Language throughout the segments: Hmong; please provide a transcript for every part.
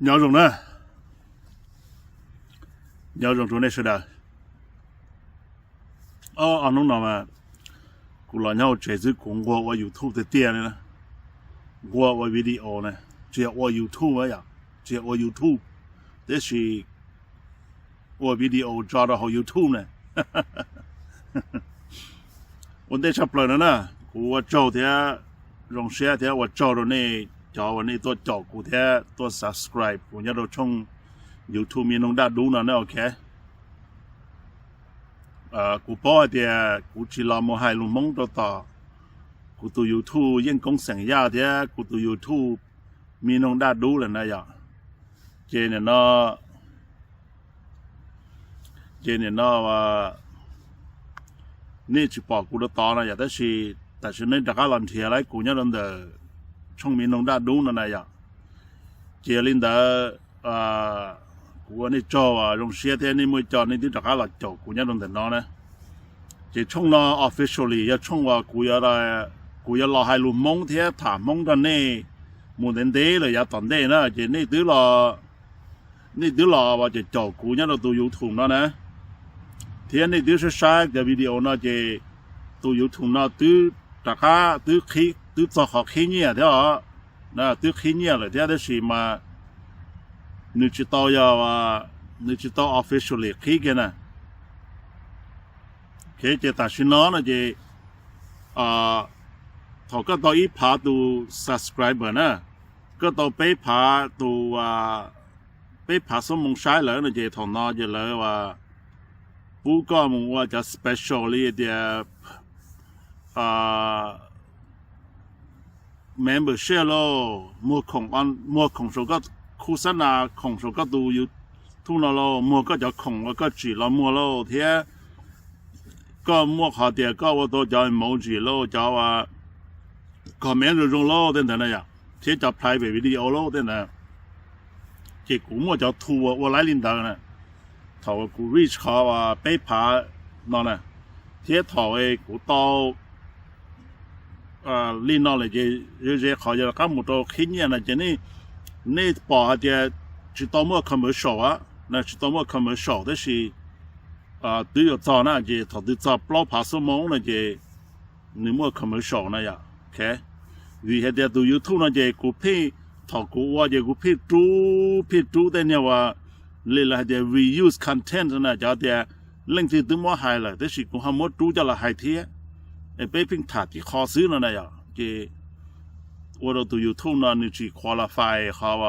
Nyob zoo na, nyob zoo rau nej sawv daws. Ob hnub no mas kuv los nyob hauv tsev xwb, kuv nquag ua YouTube tiag tiag li na. Nquag ua video na, tsis yog ua YouTube yom, tsis yog ua YouTube, tiam sis ua video tso rau hauv YouTube na. Ua ntej tshaj plaws no na, kuv ua tsaug thiab zoo siab thiab ua tsaug rau nej cov uas nej tuaj caum kuv thiab tuaj subscribe kuv nyob rau tshooj YouTube Me Noog Daj Dub no na, ok. Kuv paub hais tias kuv tsis los mus hais lus Hmoob rau tom kuv tus YouTube Yeej Koob Xeem Yaj thiab kuv tus YouTube Me Noog Daj Dub lawm na yom. Ces nim no, ces nim no nej tsis pom kuv rau tod no yom, tab sis tam sim no nej rov qab los nrhiav lawv kuv nyob rau ntawm tshooj Me Noog Daj Dub no na yom. Ces li ntawd kuv ua nej tsaug, zoo siab thiab nej muaj cov nej twb rov qab los caum kuv nyob rau ntawm no na. Ces tshooj no officially yog tshooj uas kuv, kuv yuav los hais lus Hmoob thiab tham Hmoob rau nej mus ntev ntev lawm yav tom ntej na, ces nej twb los, nej twb los uas caum caum kuv nyob rau tus YouTube no na, thiab nej twb saib saib cov video no ces tus YouTube no twb rov qab twb qhib, twb txog qhov qhib nyiaj thiab os. Twb qhib nyiaj lawm thiab, tab sis mas nws tsis tau yog, nws tsis tau officially qhib kiag na. Ces tam sim no no ces thaum koj tau ib phav tus subscriber na, koj tau peb phav tus, peb phav xuab moos saib lawm no ces thaum no ces lawv pub koj mus ua cov special li tias membership lauj, muag khoom saum koj khu xab nas, khoom saum koj tus YouTube no lauj, muag koj cov khoom uas koj tsim los muag lauj, thiab koj muaj qhov tias koj ua tau cov emoji lauj, cov comment zoo zoo lauj, tej ntawd na yom, thiab cov private video lauj, tej ntawd. Ces kuv muaj cov tools ua laib li ntawd na, thaum kuv reach qhov peb phav no na, thiab thaum kuv tau li no lawm ces ze ze qhov yog rov qab mus rau qhib nyiaj na ces nej pom hais tias tsis tau muaj commercial a, tsis tau muaj commercial, tab sis twb yuav txog na, ces thaum twg txog plaub phav xuab moos no ces nws muaj commercial na yom. Vim hais tias tus YouTube no ces kuv pheej, thaum kuv ua ces kuv pheej rub, pheej rub tej niag uas li lawv hais tias reuse content na, cov tias leej twg twb muab hais lawm tab sis kuv ho muab rub coj los hais thiab, es peb pheej tham tib qho xwb no na yom. Ces ua rau tus YouTube no nws tsis qualify qhov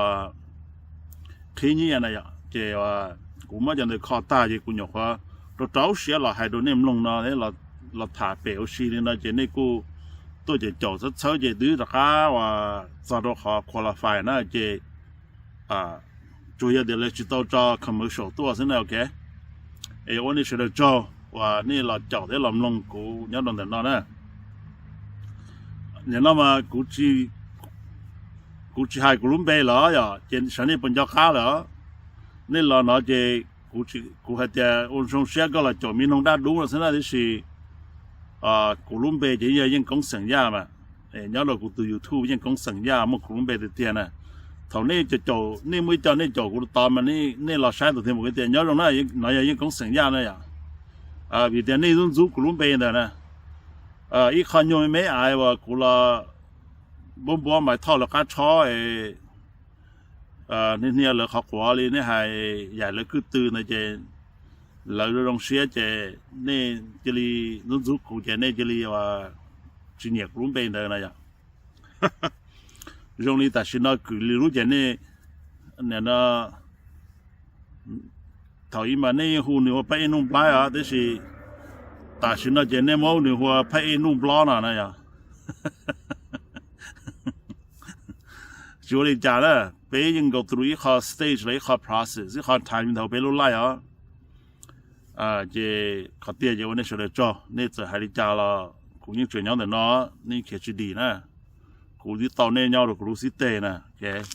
qhib nyiaj na yom. Ces kuv muab cov ntawd kho tag ces kuv nyuam qhuav rau rau siab los hais rau nej mloog no, los tham pem ua si li no ces nej kuj tuaj caum caum txhawb txhawb ces twb rov qab uas txog rau qhov qualify na ces tsuas yog tias lawv tsis tau tso commercial tuaj xwb na, ok. Es ua nej sawv daws tsaug uas nej los caum thiab los mloog kuv nyob rau ntawm no na. Nim no mas kuv tsis hais kuv lub npe los yom, ces xyov nej puas nco qab lawm. Nej los no ces kuv hais tias ua zoo siab koj los caum Me Noog Daj Dub no xwb na, tiam sis kuv lub npe ces yog Yeej Koob Xeem Yaj mas. Nyob rau kuv tus YouTube Yeej Koob Xeem Yaj muaj kuv lub npe tiag tiag na. Thaum nej caum, nej muaj ib co nej caum kuv tod mas nej los saib tus thiab mus tias nyob zoo na, no yog Yeej Koob Xeem Yaj na yom. Vim tias nej ntxub ntxub kuv lub npe ntawd na. Ib qho nyuag me me ais uas kuv los npuab npuab Maiv Thoj lawv qab tshob, hnia hnia lawv qhov quav li nej hais yaim lawv kwj tw ntawd ces lawv zoo zoo siab ces nej cia li ntxub ntxub kuv ces nej cia li tsis nyiam kuv lub npe ntawd na yom. Zoo li tam sim no Kwm Lis Lub ces nej, nim no thaum ub mas nej yeej hu nws ua Phaj Ej Nuj Nplaib os, tiam sis tam sim no ces nej muab nws hu ua Phaj Ej Nuj Nplob no na yom. Tsis ua li cas na, peb yeej go through ib qho stage los ib qho process, ib qho time ntawm peb lub life os. Ces qhov tiag ces ua nej sawv daws tsaug, nej txawm hais li cas los kuv yeej tseem nyob ntawm no, nej khiav tsis dim na. Kuv twb tau nej nyob rau kuv lub xib teg na. Ces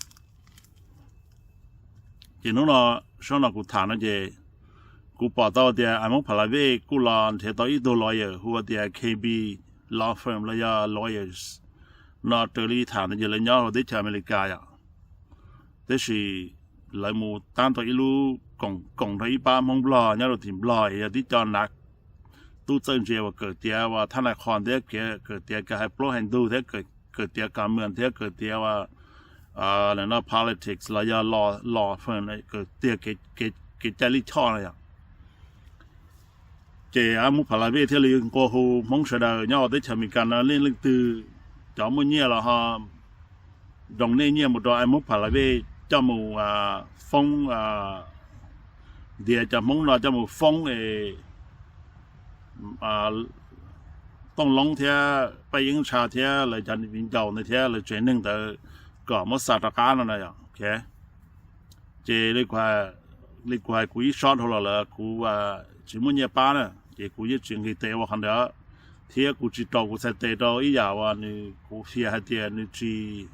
hnub no, sab no kuv tham no ces kuv pom tau tias A Mob Pha La Vej kuj los nrhiav tau ib tug lawyer hu ua tias K B Law Firm los yog lawyers no, raws li tham ntawd ces lawv nyob hauv teb chaws Amelikas yom. Tab sis lawv mus tab tau ib lub koom, koom rau ib pab Hmoob Nplog nyob rau tim Nplog es yog tib co nav tub txawj ntse uas kawm tiav uas thab nai qhos thiab kawm tiav kev hais plaub hais ntug thiab kawm tiav comment thiab kawm tiav uas no politics los yog law firm, kawm tiag kev cai lij choj no yom. Ces Hmoob Pha La Vej thiaj li nqua hu Hmoob sawv daws nyob hauv teb chaws Amelikas no leej leej twg cov muaj nyiaj los ho doos nej nyiaj mus rau Hmoob Pha La Vej coj mus foob, ntiav cov Hmoob no coj mus foob es Tooj Loob thiab Paj Yeeb Ntsha thiab lawv cov viv ncaus ntawd thiab lawv tsev neeg ntawd kom muab xa rov qab no na yom. Ces li kuv hais kuv ib sob dhau los lawm, kuv tsis muaj nyiaj pab na, ces kuv yeej tsis nqis tes ua qhov ntawd, thiab kuv tsis rau kuv txhais tes rau ib yam uas nws kuv fias hais tias nws tsis,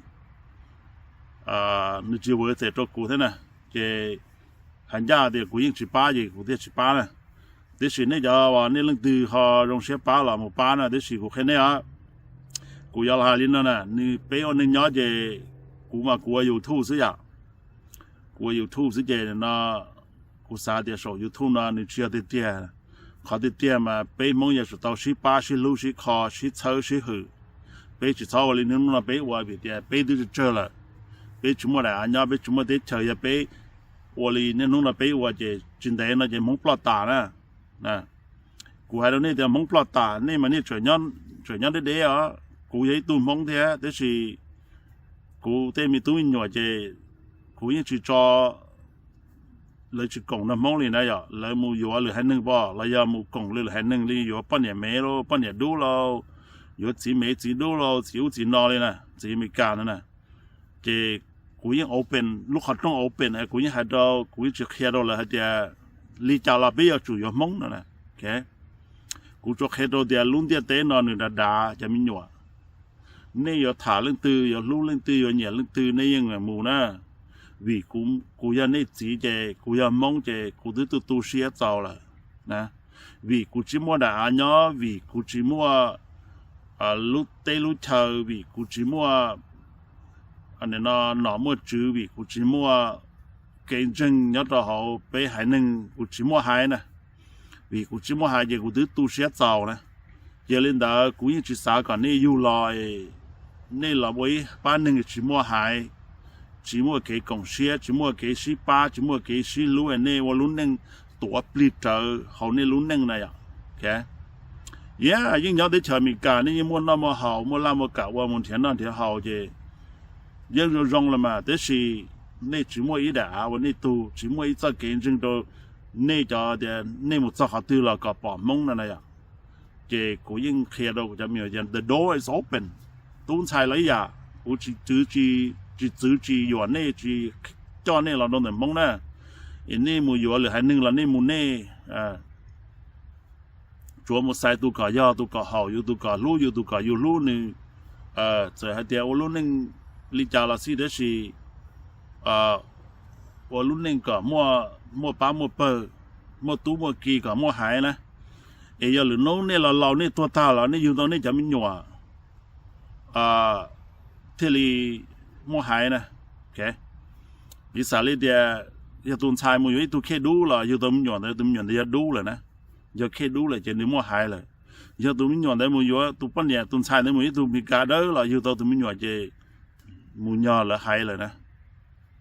nws tsis worth it rau kuv thiab na. Ces hais ncaj tias kuv yeej tsis pab ces kuv thiaj tsis pab na. Tiam sis nej cov uas nej leej twg ho zoo siab pab los mus pab na, tiam sis kuv qhia nej os, kuv yuav los hais li no na, nws peb ua neej nyob ces kuv mas kuv ua YouTube xwb yom. Kuv ua YouTube xwb ces no kuv xav tias saum YouTube no nws tsis yog tiag tiag. Qhov tiag tiag mas peb Hmoob yuav tsum tau sib pab sib hlub sib kho sib txhawb sib hwm. Peb tsis txhob ua li niaj hnub no peb ua vim tias peb twb tsawg tsawg lawm, peb tsis muaj daim av nyob, peb tsis muaj teb chaws, yog peb ua li niaj hnub no peb ua ces tsis ntev no ces Hmoob ploj tas na. Kuv hais rau nej tias Hmoob ploj tas, nej mas nej tseem nyob deb deb os. Kuv yog ib tug Hmoob thiab, tiam sis kuv tej me tub me nyuam ces kuv yeej tsis tso lawv tsis koom nrog Hmoob li na yom. Lawv mus yuav lwm haiv neeg pom los yog mus koom lwm haiv neeg li, yuav poj niam Mev los poj niam dub los, yuav txiv Mev txiv dub los txiv ub txiv no li na, txiv Amelikas no na. Ces kuv yeej open, lub qhov rooj open, kuv yeej hais rau, kuv yeej tsis qhia rau lawv hais tias li cas los peb yuav tsum yuav Hmoob no na. Kuv tsuas qhia rau tias lub ntiaj teb no nws dav dav cov me nyuam. Nej yuav tham leej twg, yuav hlub leej twg, yuav nyiam leej twg nej yeej mus na. Vim kuv yog nej txiv ces kuv yog Hmoob ces kuv twb tu tu siab txaus lawm na. Vim kuv tsis muaj daim av nyob, vim kuv tsis muaj lub teb lub chaw, vim kuv tsis muaj nom muaj tswv, vim kuv tsis muaj kev ntseeg nyob rau hauv peb haiv neeg, kuv tsis muaj haiv na. Vim kuv tsis muaj haiv ces kuv twb tu siab txaus na. Yog li ntawd kuv yeej tsis xav kom nej yug los, nej los ua ib pab neeg tsis muaj haiv, tsis muaj kev koom siab, tsis muaj kev sib pab, tsis muaj kev sib hlub, nej ua lub neej tuav plig rawv hauv nej lub neej na yom. Yog yeej nyob teb chaws Amelikas nej yeej muaj noj muaj haus, muaj laj muaj kam ua mus nrhiav noj nrhiav haus ces yeej zoo zoo los mas, tiam sis nej tsis muaj ib daim av ua nej tug, tsis muaj ib txoj kev ntseeg rau nej cov tias nej mus txog qhov twg los kom pom Hmoob no na yom. Ces kuv yeej qhia rau kuv cov me nyuam tias the door is open. Tub ntxhais los ib yam, kuv tsis txwv tsis yuam nej, tsis coj nej los rau ntawm Hmoob na. Es nej mus yuav lwm haiv neeg los nej mus nej, tsuav mus xaiv tus kom yog, tus kom haum yus, tus kom hlub yus, tus kom yus hlub nws. Txawm hais tias ua lub neej li cas los xij, tab sis ua lub neej kom muaj pab muaj pawg, muaj tub muaj ki, kom muaj haiv na. Es yog lwm hnub nej los laus nej tuag tag los nej yug tau nej cov me nyuam thiaj li muaj haiv na. Piv xam li tias yog tus ntxhais mus yuav ib tug khej dub los yug tau me nyuam ntawd, tus me nyuam ntawd yog dub lawm na, yog khej dub lawm ces nws muaj haiv lawm. Yog tus me nyuam ntawd mus yuav, tus poj niam tus ntxhais ntawd mus yuav ib tug Meskas dawb los yug tau tus me nyuam ces mus nyog lawv haiv lawm na,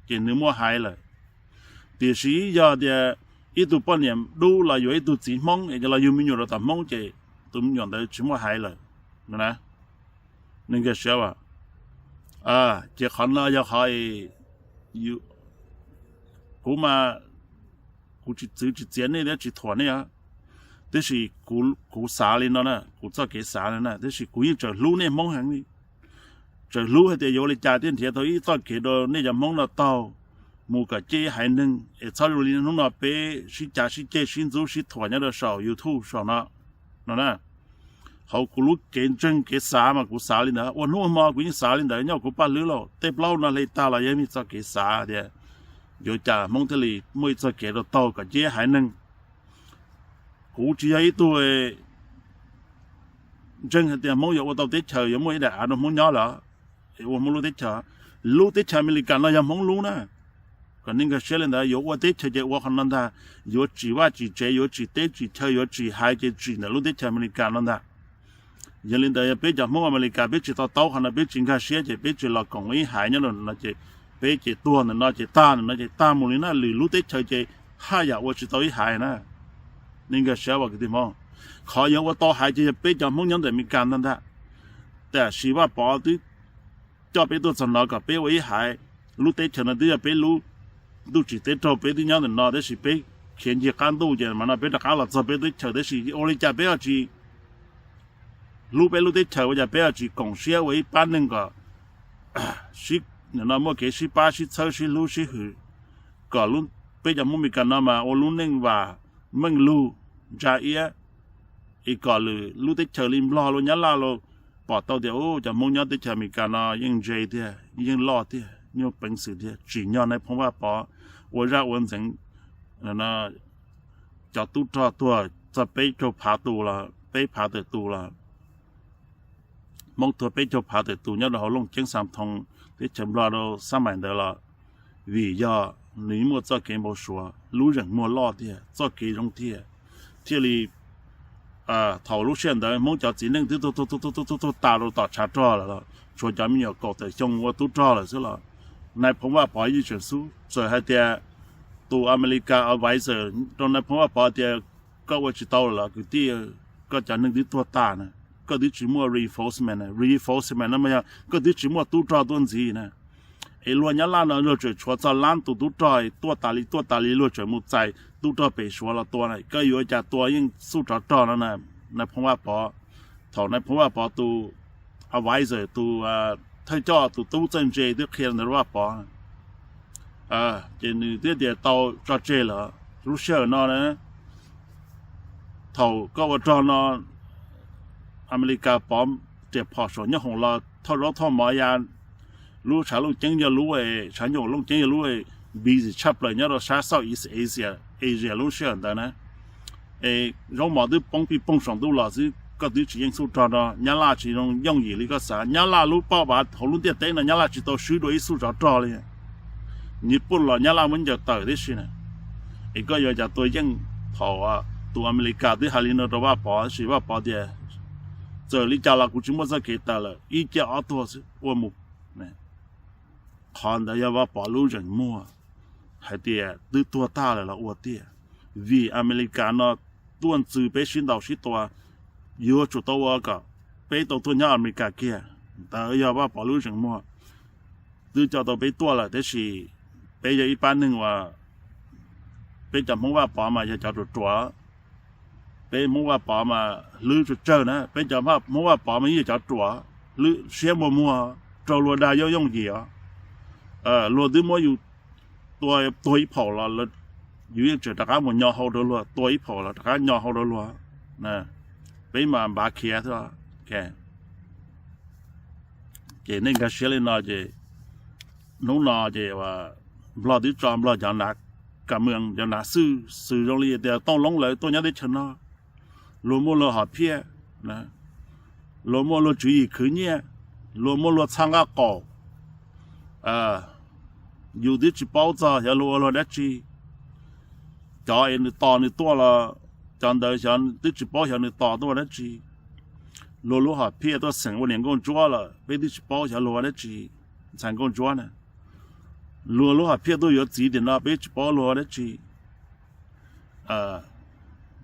ces nws muaj haiv lawm. Tiam sis yog tias ib tug poj niam dub los yuav ib tug txiv Hmoob es los yug me nyuam rau tom Hmoob ces tus me nyuam ntawd tsis muaj haiv lawm no na. Nws nkag siab as. Ces qhov no yog qhov kuv mas kuv tsis txwv tsis txiav nej thiab tsis thuam nej, tab sis kuv xav li no na, kuv txoj kev xav no na, tab sis kuv yeej tseem hlub nej Hmoob heev li. Tseem hlub hais tias yuav ua li cas thiaj nrhiav tau ib txoj kev rau nej cov Hmoob no taug mus kom ceb haiv neeg es txhob zoo li hnub no peb sib cav sib ceg sib ntxub sib thuam nyob rau saum YouTube saum no no na. Hauv kuv lub kev ntseeg kev xav mas kuv xav li ntawd. Ua hnub ua hmo kuv yeej xav li ntawd, nyob kuv paj hlwb los tej plaub no hle tag los yog ib txoj kev xav tias yuav cas Hmoob thiaj li muaj ib txoj kev rau taug kom ceb haiv neeg. Kuv tsis yog ib tug ntseeg hais tias Hmoob yuav ua tau teb chaws, yuav muaj ib daim av rau Hmoob nyob lawm, ua Hmoob lub teb chaws. Lub teb chaws Amelikas no yog Hmoob lub na. Kom nej nkag siab li ntawd, yuav ua teb chaws ces ua qhov no ntag, yuav tsim vaj tsim tsev, yuav tsim teb tsim chaw, yuav tsim haiv ces tsim ntawm lub teb chaws Amelikas no ntag. Yog li ntawd yog peb cov Hmoob Amelikas peb tsis to taub qhov no, peb tsis nkag siab ces peb tsis los koom ib haiv nyob rau no ces peb ces tuag ntawm no ces tag ntawm no ces tag mus li na, lwm lub teb chaws ces haj yam ua tsis tau ib haiv na. Nej nkag siab as kwv tij Hmoob, qhov yuav ua tau haiv ces yog peb cov Hmoob nyob ntawm Amelikas no ntag. Tab sis Vaj Pov twb coj peb tuaj txog no kom peb ua ib haiv, lub teb chaws no twb yog peb lub, ntuj tsim teb raug peb twb nyob ntawm no tab sis peb khiav ncig qab ntuj ces mas no peb rov qab los txog peb teb chaws tab sis ua li cas peb ho tsis hlub peb lub teb chaws, ua cas peb ho tsis koom siab ua ib pab neeg kom sib, no muaj kev sib pab sib txhawb sib hlub sib hwm, kom peb cov Hmoob Amelikas no mas ua lub neej vam meej lug ntsa iab, es kom lwm lub teb chaws li Nplog los Nyab Laj los pom tau tias cov Hmoob nyob teb chaws Amelikas no yeej ntse tiag, yeej loj tiag, nyuaj peev xwm tiag. Tsim nyog nais phoo Vaj Pov ua zaj ua ntxeev, cov tub rog tuag txog peb caug phav tus los peb phav tawm tus los, Hmoob tuag peb caug phav tawm tus nyob rau hauv Looj Ceeb Xas Thoo teb chaws Nplog rau xab maim ntawd los vim yog nws muaj txoj kev npau suav, lub zeem muag loj tiag, txoj kev zoo tiag, thiaj li thaum lub sij hawm ntawd Hmoob cov txiv neej twb tuag tuag tuag tuag tuag tuag tas rau tom tshav rog lawm los tshuav cov me nyuam kaum tawm xyoo ua tub rog lawm xwb los nais phoo Vaj Pov yeej tseem xub. Txawm hais tias tus Amelikas advisor rau nais phoo Vaj Pov tias koj ua tsis tau lawm los kwv tij, koj cov neeg twb tuag tas na, koj twb tsis muaj reinforcement na, reinforcement no mas yog koj twb tsis muaj tub rog tuaj ntxiv na. Es luag Nyab Laj no luag tseem tshuav txog lab tus tub rog tuaj tas li tuaj tas li, luag tseem mus txais tub rog pem Suav los tua na, koj yuav cas tua yeej xub tsov rog no na. Nais phoo Vaj Pov, thaum nais phoo Vaj Pov tus advisor tus thawj coj tus tub txawj ntse twb qhia ntawd rau Vaj Pov ces nws thiaj tias tau tso tseg lawm. Lub sij hawm no na, thaum koj ua rog no, Amelikas pov riam phom saum nyob hoom los thauj zaub thauj mov ya, lub tshav Looj Ceeb yog lub, tshav nyob hoom Looj Ceeb yog lub busy tshaj plaws nyob rau sab Southeast Asia, Asia lub sij hawm ntawd na. Es zaub mov twb poob pij poog saum ntuj los xwb koj twb tsis yeej xub rog no, Nyab Laj tsis zoo yooj yim li koj xav. Nyab Laj lub paj vav hauv lub ntiaj teb no Nyab Laj tsis tau swb dua ib xub tsov rog li. Nyij Pooj los Nyab Laj muab ncaws tawm tib si na. Es koj yuav cas tua yeej. Thaum tus Amelikas twb hais li no rau Vaj Pov tab sis Vaj Pov tias txawm li cas los kuv tsis muaj txoj kev tawm lawm, ib ciaj ob tuag xwb ua mus. Qhov ntawd yog Vaj Pov lub zeem muag hais tias twb tuag tag lawm los ua tiag, vim Amelikas no tuaj ntxws peb sib ntaus sib tua, yuav tsum tau ua kom peb tau tuaj nyob Amelikas kiag. Ntawd yog Vaj Pov lub zeem muag. Twb coj tau peb tuaj lawm tab sis peb yog ib pab neeg uas, peb cov Hmoob Vaj Pov mas yog cov ruam ruam, peb Hmoob Vaj Pov mas hlwb tsawg tsawg na, peb cov Hmoob Vaj Pov mas yeej yog cov ruam, hlwb siab muag muag, raug luag dag yooj yooj yim os. Luag twb muab yus tua tuag ib phaum los yus yeej tseem rov qab mus nyo hau rau luag, tua ib phaum los rov qab nyo hau rau luag. Peb mas npav khiav xwb. Ces nej nkag siab li no ces hnub no ces Nplog twb tso Nplog cov nav, kam mws cov nav xwj xwm zoo li tias Tooj Loob lawv tuaj nyob teb chaws no, luag muaj luag hom phiaj, luag muaj luag tswv yim khwv nyiaj, luag muaj luag txhaj nqaj qaum. Yus twb tsis paub txog xyov luag ua luag dab tsi. Cov es nws tos nws tuaj los, cov ntawd xyov twb tsis paub xyov nws tos tuaj ua dab tsi. Luag lub hom phiaj tuaj xeem ua niam nkauj ntsuab los peb twb tsis paub xyov luag ua dab tsi, ntxhais nkauj ntsuab na. Luag lub hom phiaj tuaj yuav txiv tiam no peb tsis paub luag ua dab tsi.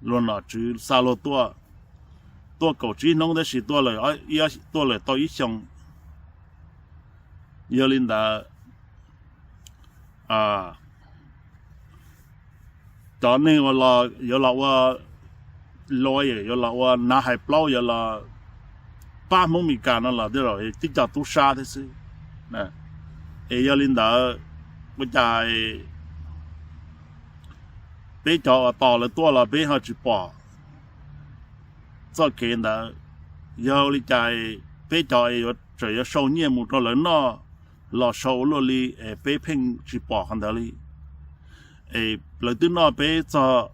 Luag nom tswv xa luag tuaj, tuaj kaum tsib hnub tab sis tuaj lawm tau ib xyoo. Yog li ntawd, cov neeg uas los yuav los ua lawyer, yuav los ua nav hais plaub, yuav los pab Hmoob Mes Kas no los twb cov tub sab thiab xwb. Es yog li ntawd, ua cas peb cov uas tos lawv tuaj los peb ho tsis pom txoj kev ntawd? Yog li cas peb cov es yuav tsawm yuav sau nyiaj mus rau lawv noj los sau ua luaj li es peb pheej tsis pom qhov ntawd li? Es lawv twb noj peb txog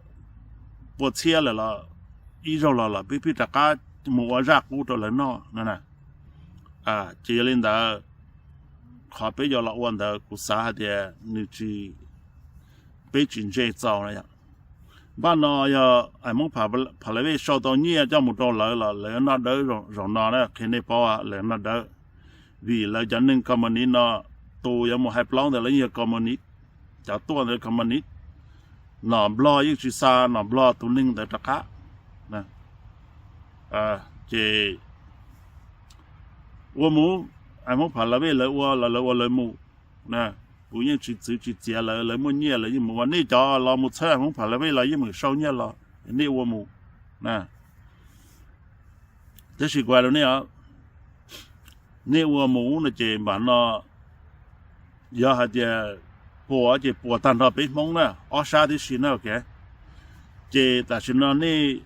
pua txhiab lawm los ib zaug los los peb pheej rov qab mus ua zaj qub rau lawv noj no na. Ces yog li ntawd, qhov peb yuav los ua ntawd kuv xav hais tias nws tsis peb tsis ntse txaus na yom. Npaj no yog Hmoob Pha Lawv Vej sau tau nyiaj coj mus rau lawv los lawv noj dawb zaum no na, qhia nej paub lawv noj dawb, vim lawv cov neeg company no, tus yuav mus hais plaub ntawd lawv yeej yog company, cov tuaj ntawd company, nom Nplog yeej tsis xa nom Nplog tus neeg ntawd rov qab. Ces ua mus, Hmoob Pha Lawv Vej lawv ua los lawv ua lawv mus, kuv yeej tsis txwv tsis txiav lawv, lawv muaj nyiaj lawv yeej mus ua, nej cov los mus txhawb Hmoob Pha Lawv Vej los yeej meem sau nyiaj los, nej ua mus. Tab sis kuv hais rau nej, nej ua mus no ces npaj no yog hais tias puas ces puas tag nrho peb Hmoob na, ob sab tib si na. Ces tam sim no nej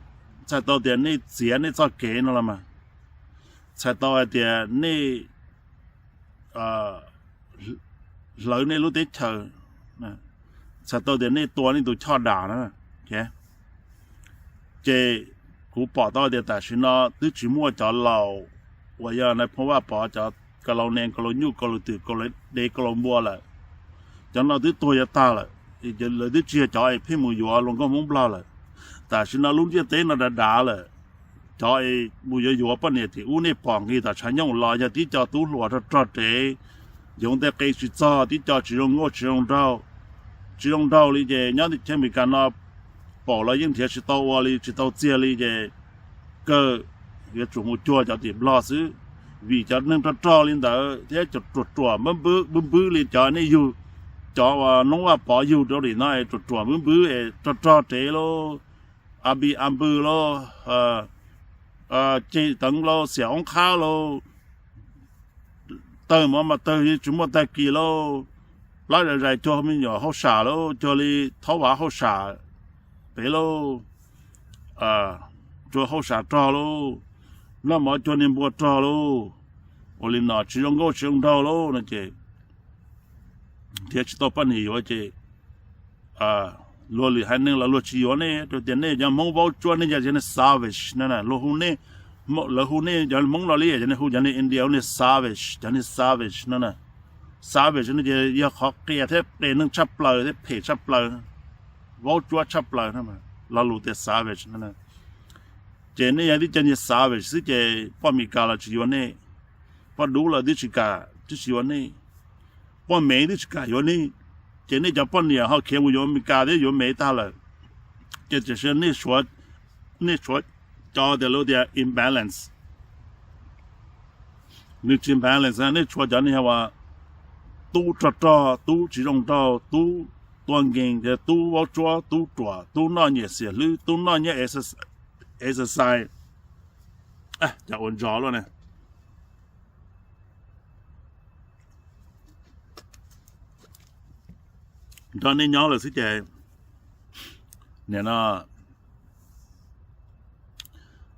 txhais tau tias nej txiav nej txoj kev no los mas, txhais tau hais tias nej hlawv nej lub teb chaws, txhais tau tias nej tua nej tus choj dam na. Ces kuv pom tau tias tam sim no twb tsis muaj cov laus uas yog Nais Phoo Vaj Pov cov ka laus nees ka laus nyuj ka laus twm ka laus dev ka laus npua lawm. Cov no twb tuag yuav tag lawm, lawv twb tsis yog cov es pheej mus yuav luag nkauj Hmoob Nplog lawm. Tam sim no lub ntiaj teb no dav dav lawm, cov es mus yuav yuav poj niam tim ub nej pom nqis tom tshav nyooj los yog tib co tub hluas rog rog rev, yoov ntej qe tsis txog, tib co tsis zoo nkauj tsis zoo nraug, tsis zoo nraug li ces nyob tim chaw Amelikas no paum los yeej nrhiav tsis tau ua li, tsis tau txiag li ces kawg yuav tsum mus cuag cov tim Nplog xwb. Vim cov neeg rog rog li ntawd thiab cov ruam ruam npwb npwb li cov nej yug, cov uas Noob Vaj Pov yug rau tim no es ruam ruam npwb npwb es rog rog rev lauj, a bi a npw lauj, Ceg Teev lauj, Xiam Oob Qhab lauj, tawg mov mas tawg tsis muaj tag kis lauj, plab zais zais cuag me nyuam hauj sam lauj, cuag li thaub vav hauj sam pem lauj, cuag hauj sam rog lauj, noj mov cuag niag npua rog lauj, ua li no tsis zoo nkauj tsis zoo nraug lauj no ces nrhiav tsis tau poj niam yuav ces luag lwm haiv neeg los luag tsis yuav nej rau tias nej cov Hmoob vaub tsuab, nej yog cov neeg savage no na, luag hu nej, lawv hu nej cov Hmoob no li cov neeg hu cov neeg India hu nej savage, cov neeg savage no na. Savage no ces yog qhov qias thiab qias neeg tshaj plaws thiab phem tshaj plaws, vaub tsuab tshaj plaws, lo lus tias savage no. Ces nej yog tib co niag savage xwb ces poj Amelikas los tsis yuav nej, poj dub los twb tsis kam, twb tsis yuav nej, poj Mev twb tsis kam yuav nej, ces nej cov poj niam ho khiav mus yuav Amelikas thiab yuav Mev tag lawm. Ces tiam sis nej, nej tshuav cov tias lus tias imbalance, nws tsis balance, nej tshuav cov niag uas tub rog rog, tub tsis zoo nraug, tub tua nkees, tub vaub tsuab, tub ruam, tub noj nyiaj xiam hlwb, tub noj nyiaj exercise, cov ua ntsov luaj na, nrog nej nyob lawm xwb ces nim no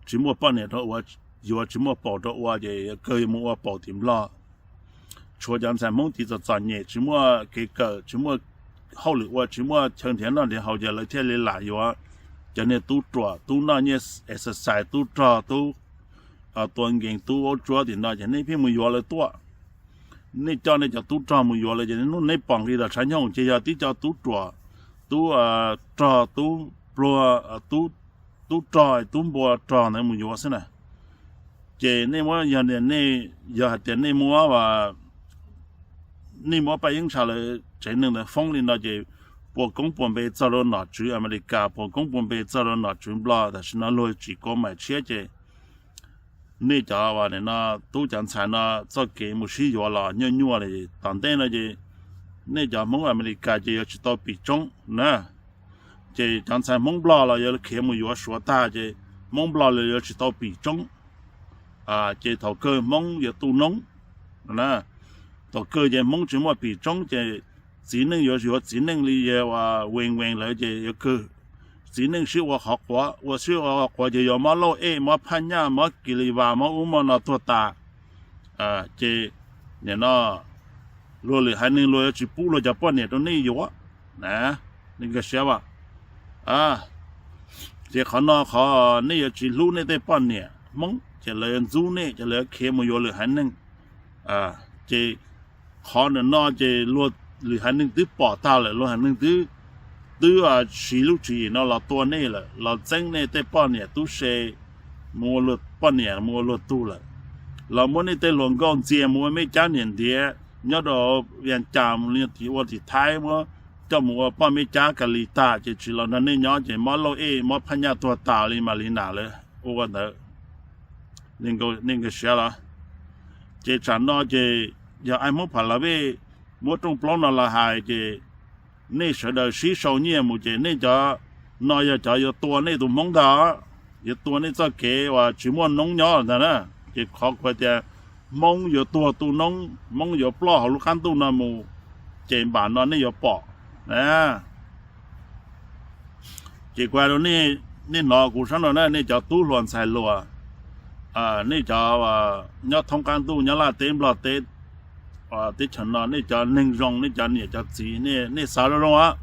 tsis muaj poj niam rau ua, yuav tsis muaj paum rau ua ces kawg yuav mus ua paum tim Nplog. Tshuav cov ntxhais Hmoob tiv txom txom nyem tsis muaj kev kawm, tsis muaj hauj lwm ua, tsis muaj chaw nrhiav noj nrhiav haus ces lawv thiaj li lam yuav cov niag tub ruam, tub noj nyiaj exercise, tub rog, tub tua nkees, tub vaub tsuab tim no ces nej pheej mus yuav lawv tuaj. Nej coj nej cov tub rog mus yuav lawv ces hnub nej pom nqis tom tshav nyooj ces yog tib co tub ruam, tub rog, tub pluag, tub rog, tub npua rog ntawd mus yuav xwb na. Ces nej muab, yog nej, yog hais tias nej muab, nej muab Paj Yeeb Ntsha lawv tsev neeg ntawd foob li no ces puas koob puas npe txog rau nom tswv Amelikas, puas koob puas npe txog rau nom tswv Nplog, tam sim no luag tsim kua maim tshiab ces nej cov uas no tub cov ntxhais no txoj kev mus sib yuav los nyuaj nyuaj li. Tom ntej no ces nej cov Hmoob Amelikas ces yuav tsis tau pim tsoob na. Ces cov ntxhais Hmoob Nplog los yuav khiav mus yuav Suav tag ces Hmoob Nplog los yuav tsis tau pim tsoob. Ces thaum kawg Hmoob yuav tu noob. Thaum kawg ces Hmoob tsis muaj pim tsoob ces txiv neej yuav yuav txiv neej li yawg uas Wees Wees lawv ces yuav kawg. Txiv neej sib ua qhov quav, ua sib ua qhov quav ces yuav mob lauj ej, mob phaj nyaj, mob kis lis vas, mob ub mob no tuag tas. Ces nim no luag lwm haiv neeg luag yuav tsis pub luag cov poj niam rau nej yuav na, nej nkag siab as. Ces qhov no qhov nej yuav tsis hlub nej tej poj niam Hmoob ces lawv yuav ntxub nej ces lawv yuav khiav mus yuav lwm haiv neeg. Ces qhov ntawm no ces luag lwm haiv neeg twb pom tag lawm, luag haiv neeg twb twb siv lub tswv yim no los tua nej lawm, los txeeb nej tej poj niam tub se mus ua luag poj niam mus ua luag tug lawm, los muab nej tej hluas nkauj ntxias mus ua mej cab niam ntiav nyob rau Vias Cas, ua tim Thaib muab coj mus ua poj mej cab ka li tag ces tsis los nrog nej nyob ces mob lauj ej mob phaj nyaj tuag tas li Mas Li Nas lawv ua ntawd. Nej nkag siab los? Ces tsam no ces yog ai Hmoob Pha La Vej muab rooj plaub no los hais ces nej sawv daws sib sau nyiaj mus ces nej cov no yog cov yuav tua nej tus Hmoob ntag, yuav tua nej txoj kev uas tsis muaj noob nyob ntag na. Ces qhov kuv tias Hmoob yuav tuag tu noob, Hmoob yuav ploj hauv lub qab ntuj no mus, ces npam no nej yuav pom na. Ces kuv hais rau nej, nej hnov kuv sab no na, nej cov tub hluas ntxhais hluas, nej cov nyob thoob qab ntuj nyob Laj teb Nplog teb, teb chaws no nej cov neeg zoo, nej cov niam cov txiv, nej xav zoo zoo os.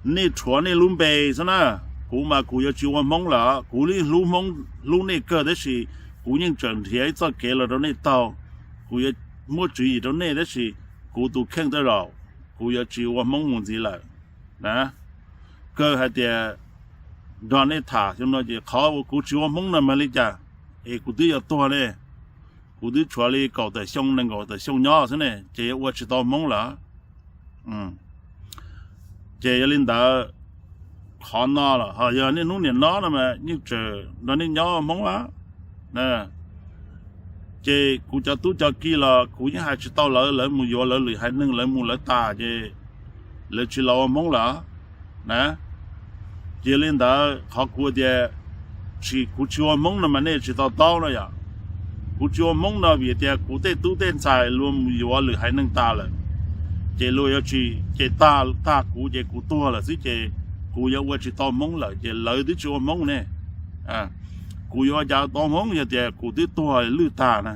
Nej rhuav nej lub npe xwb na. Kuv mas kuv yuav tsis ua Hmoob lawm, kuv yeej hlub Hmoob, hlub nej kawg tab sis kuv yeej tseem nrhiav ib txoj kev los rau nej taug. Kuv yuav muab tswv yim rau nej tab sis kuv tus kheej tej zaum kuv yuav tsis ua Hmoob mus ntxiv lawm na. Kawg hais tias nrog nej tham xyoo no ces qhov uas kuv tsis ua Hmoob no mas li cas, es kuv twb yuav tuag ne, kuv twb tshuav li kaum tawm xyoo nees nkaum tawm xyoo nyob xwb ne, ces yuav ua tsis tau Hmoob lawm. Ces yog li ntawd, qhov no los ho yog niaj hnub niam no no mas yeej tseem nrog nej nyob Hmoob a. Ces kuv cov tub cov ki los kuv yeej hais tsis tau lawv, lawv mus yuav lawv lwm haiv neeg, lawv mus lawv tas ces lawv tsis los ua Hmoob lawm na. Ces yog li ntawd qhov kuv tias tsis, kuv tsis ua Hmoob no mas nej tsis to taub no yom. Kuv tsis ua Hmoob no vim tias kuv tej tub tej ntxhais luag mus yuav lwm haiv neeg tas lawm, ces luag yuav tsis, ces tag, tag kuv ces kuv tuag lawm xwb ces kuv yuav ua tsis tau Hmoob lawm ces lawv twb tsis ua Hmoob ne. Kuv yuav ua cas tau Hmoob yog tias kuv twb tuag lwj tag na,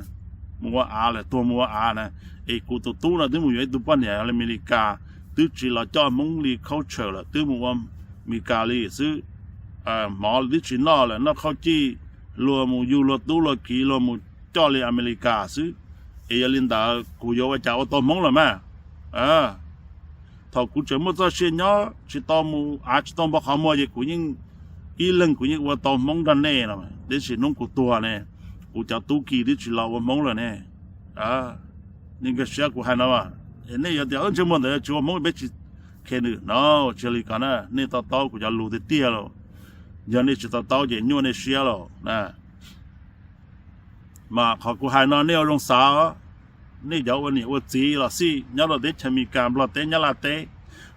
mus ua av lawm, tuag mus ua av na. Es kuv tus tub no twb mus yuav ib tug poj niam Amelikas, twb tsis los coj Hmoob li culture lawm, twb mus ua Amelikas li xwb. Hmov twb tsis noj lawm, noj qhauj cij, luag mus yug luag tub luag kiv luag mus coj li Amelikas xwb. Es yog li ntawd kuv yuav ua cas ua tau Hmoob lawm mas. Thaum kuv tseem muaj txoj sia nyob tsis tau mus av tsis tau npog qhov muag ces kuv yeej, ib leeg kuv yeej ua tau Hmoob nrog nej no, tiam sis hnub kuv tuag ne, kuv cov tub ki twb tsis los ua Hmoob lawm ne. Nej nkag siab kuv hais no, nej yuav tias ntsej muag ntawd tsis ua Hmoob peb tsis khe nws no, tsis yog li ko na, nej to taub kuv cov lus tiag tiag lauj. Yog nej tsis to taub ces nyuaj nej siab lauj. Mas qhov kuv hais no nej ua zoo xav, nej cov ua niam ua txiv los xij nyob rau teb chaws Amelikas, Nplog teb, Nyab Laj teb,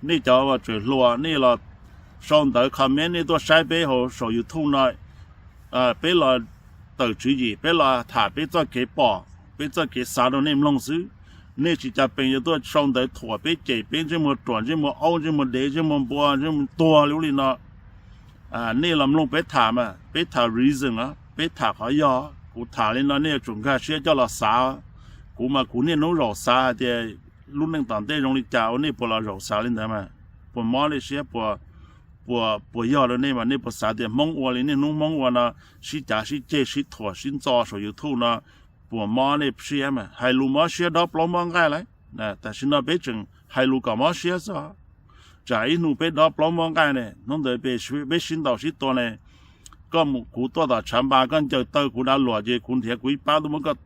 nej cov uas tseem hluas nej los sau ntawv comment, nej tuaj saib peb hauv saum YouTube no, peb los tawm tswv yim, peb los tham peb txoj kev pom, peb txoj kev xav rau nej mloog xwb. Nej tsis cas pees yuav tuaj sau ntawv thuam peb, cem peb ntsej muag ruam, ntsej muag aub, ntsej muag dev, ntsej muag npua, ntsej muag tuag li ub li no. Nej los mloog peb tham mas, peb tham reason os, peb tham qhov yog. Kuv tham li no nej yuav tsum nkag siab coj los xav. Kuv mas kuv niaj hnub zaum xav hais tias lub neej tom ntej zoo li cas ua nej puas los zaum xav li ntawd mas, puas mob nej siab, puas, puas yog rau nej mas nej puas xav tias Hmoob ua li niaj hnub Hmoob ua no, sib cav sib ceg sib thuam sib ntxo saum YouTube no, puas mob nej siab mas. Hais lus mob siab dob plaub mob nqaij lauj. Tam sim no peb tseem hais lus kom mob siab xwb. Tsam ib hnub peb dob plaub mob nqaij ne, hnub ntawd peb sib ntaus sib tua ne, koj mus kuv tuaj tom tshav npas koj ncaws taw kuv dav luam ces kuv nrhiav kuv ib pab tuaj muab koj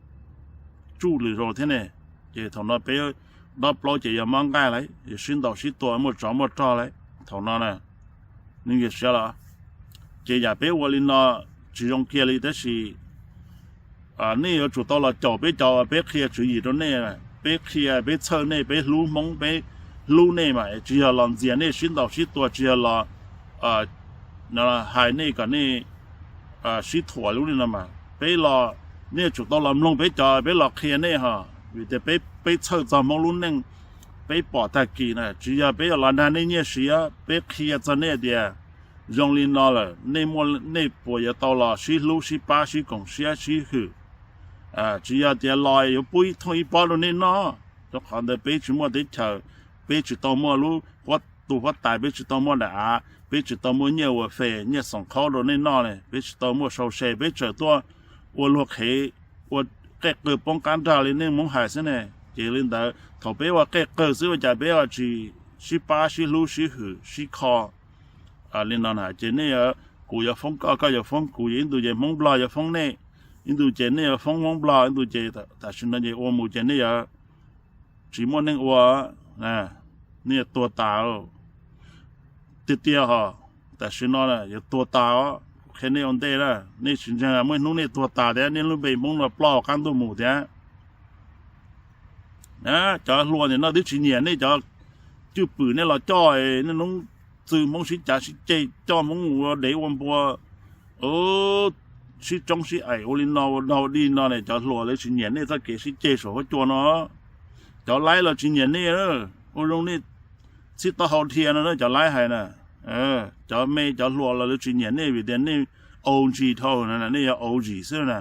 tsuj lwm zaus thiab ne. Ces thaum no peb dob plaub ces yog mob nqaij lauj, yog sib ntaus sib tua muaj tsov muaj rog lauj thaum no na. Nej nkag siab los? Ces yam peb ua li no tsis zoo kiag li tab sis nej yuav tsum tau los caum peb cov uas peb qhia tswv yim rau nej, peb qhia peb txhawj nej, peb hlub Hmoob, peb hlub nej mas, tsis yog los ntxias nej sib ntaus sib tua, tsis yog los hais nej kom nej sib thuam li ub li no mas. Peb los, nej yuav tsum tau los mloog peb cov peb los qhia nej ho, vim tias peb, peb txhawj txog Hmoob lub neej, peb pom tag kis na, tsis yog peb yuav los dag nej nyiaj siab, peb qhia txog nej tias zoo li no lawm nej muaj, nej puas yuav tau los sib hlub sib pab sib koom siab sib hwm. Tsis yog tias los yuav pub ib thooj ib pob rau nej noj, rau qhov ntawd peb tsis muaj teb chaws, peb tsis tau muaj lub huab, tus huab tais, peb tsis tau muaj daim av, peb tsis tau muaj nyiaj ua fes nyiaj xoom khaub rau nej noj ne, peb tsis tau muaj sau se, peb tseem tuaj ua luag qhev, ua qej qawg poob qab nrag li nej Hmoob hais xwb ne. Ces li ntawd thaum peb ua qej qawg xwb ua cas peb tsis, sib pab sib hlub sib hwm sib kho li no na. Ces nej, kuv yuav foob koj, koj yuav foob kuv, ib ntus ces Hmoob Nplog yuav foob nej, ib ntus ces nej yuav foob Hmoob Nplog, ib ntus ces tam sim no ces ua mus ces nej yuav tsis muaj neej ua, nej yuav tuag tas tiag tiag hos. Tam sim no yuav tuag tas os, kuv qhia nej ua ntej na, nej tsis ntseeg muaj ib hnub nej tuag tas thiab nej lub npe Hmoob no ploj qab ntuj mus thiab. Cov hluas nim no twb tsis nyiam nej cov cwj pwm nej los coj, nej noob txwv Hmoob sib cav sib ceg, coj Hmoob ua dev ua npua, sib tsoob sib aim ua li no ua dog ua dig no ne. Cov hluas lawv tsis nyiam nej txoj kev sib ceg saum huab cua no. Cov laib los tsis nyiam nej, ua zoo nej txhib taub hau dhia no na, cov laib hais na. Cov me cov hluas los lawv tsis nyiam nej vim tias nej old dhau na, nej yog old xwb na,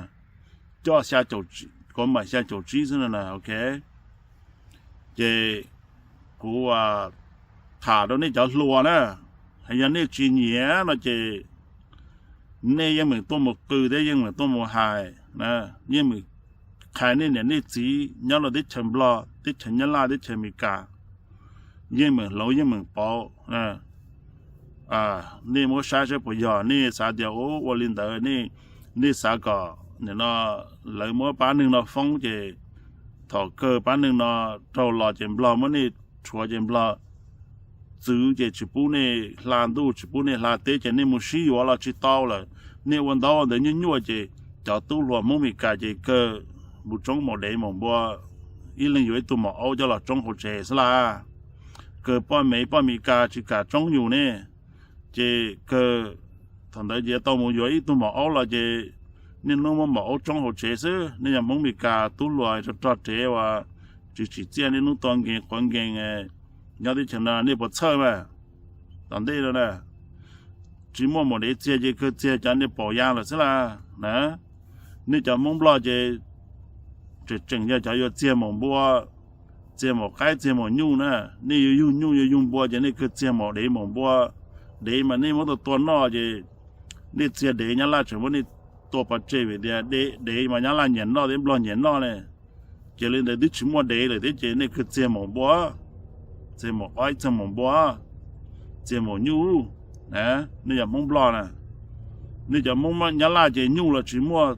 coj xya caum, kuv mam xya caum tsib xwb na, ok. Ces kuv tham rau nej cov hluas na, yog nej tsis nyiam no ces nej yeej meem tuaj mus qw thiab yeej meem tuaj mus hais, yeej meem qhia nej niam nej txiv nyob rau teb chaws Nplog, teb chaws Nyab Laj, teb chaws Amelikas, yeej meem hloov yeej meem pauv. Nej muab saib saib puas yog, nej xav tias ua li ntawd, nej xav kom nim no lawv muab pab neeg no foob ces thaum kawg pab neeg no raug los ces Nplog muab nej rhuav ces Nplog txwv ces tsis pub nej hla ntuj tsis pub nej hla teb ces nej mus sib yuav los tsis tau lawm. Nej ua ntaub ua ntawv nyuaj nyuaj ces cov tub hluas Hmoob Amelikas ces kawg mus tsoob maum dev maum npua, ib leeg yuav ib tug maum aub coj los tsoob hauv tsev xwb las. Kawg poj me poj Amelikas tsis kam tsoob yus ne, ces kawg thaum ntawd ces tau mus yuav ib tug maum aub los ces niaj hnub muab maum aub tsoob hauv tsev xwb. Nej yog Hmoob Amelikas tub hluas rog rog rev uas tsis tsim txiaj, niaj hnub tua nkees quav nkees nyob teb chaws no nej puas txhawj mas? Tom ntej no na, tsis muaj maum dev txiag ces kawg txiag cov niag paum ya lawm xwb las na. Nej cov Hmoob Nplog ces tseem tseem yog cov yuav txiag maum npua, txiag maum qaib txiag maum nyuj na. Nej yuav yug nyuj yuav yug npua ces nej kawg txiag maum dev maum npua. Dev mas nej muab tua tua noj ces nej txiag dev Nyab Laj tseem muab nej tua pov tseg vim tias dev mas Nyab Laj nyiam noj thiab Nplog nyiam noj ne. Ces li ntawd twb tsis muaj dev lawm thiab ces nej kawg txiag maum npua, txiag maum qaib txiag maum npua, txiag maum nyuj. Nej yog Hmoob Nplog na, nej cov Hmoob Nyab Laj ces nyuj los tsis muaj,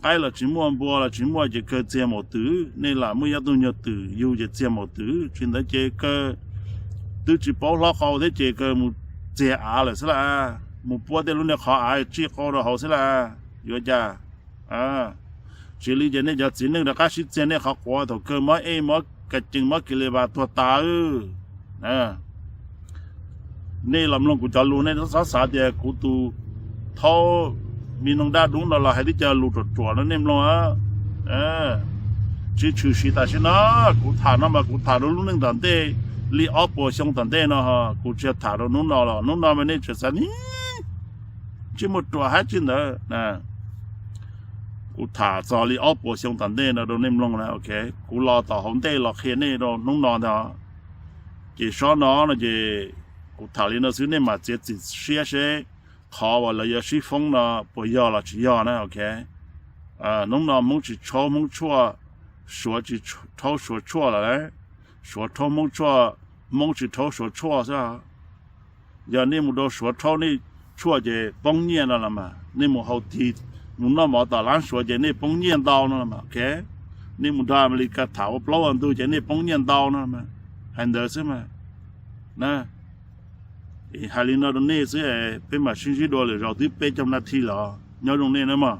qaib los tsis muaj, npua los tsis muaj ces kawg txiag maum twm. Nej lam muaj ib tug nyuag twm yug ces txiag maum twm, tsis ntawd ces kawg twb tsis paub hlob qau thiab ces kawg mus txiag av lawm xwb las. Mus puab tej lub niag qhov av tsij qau rau hauv xwb las. Yuav cas? Tsis li ces nej cov txiv neej rov qab sib txiag nej qhov quav thaum kawg mob ej mob ka cees mob kis li vas tuag tas. Nej los mloog kuv cov lus nej txhob xav tias kuv tus thaub me noog dab dub no los hais tib co lus ruam ruam no nej mloog. Tsis tshwm sim tam sim no, kuv tham no mas kuv tham rau lub neej tom ntej li ob puas xyoo tom ntej no, kuv tsis tham rau hnub no los hnub no mas nej tseem xav tsis muaj ruam hab tsi ntawd. Kuv tham txog li ob puas xyoo tom ntej no rau nej mloog na, ok. Kuv los tom hauv ntej los qhia nej rau hnub no ntag. Ces sob no no ces kuv tham li no xwb nej mam txiav txim siab seb qhov uas lawv yuav sib foob no puas yog los tsis yog na, ok. Hnub no Hmoob tsis rhaub Hmoob tshuaj, Suav tsis rhaub Suav tshuaj lawm. Suav rhaub Hmoob tshuaj, Hmoob tsis rhaub Suav tshuaj xwb. Yog nej mus rau Suav rhaub nej tshuaj ces poob nyiaj no los mas, nej mus haus tig, mus noj mov tom lab Suav ces nej poob nyiaj ntau no los mas, ok. Nej mus nrog Amelikas tham ua plaub ua ntug ces nej poob nyiaj ntau no mas, hais ntawd xwb mas. Hais li no rau nej xwb, peb mam sib ntsib dua lwm zaus twb peb caug nas this los nyob zoo nej na mog.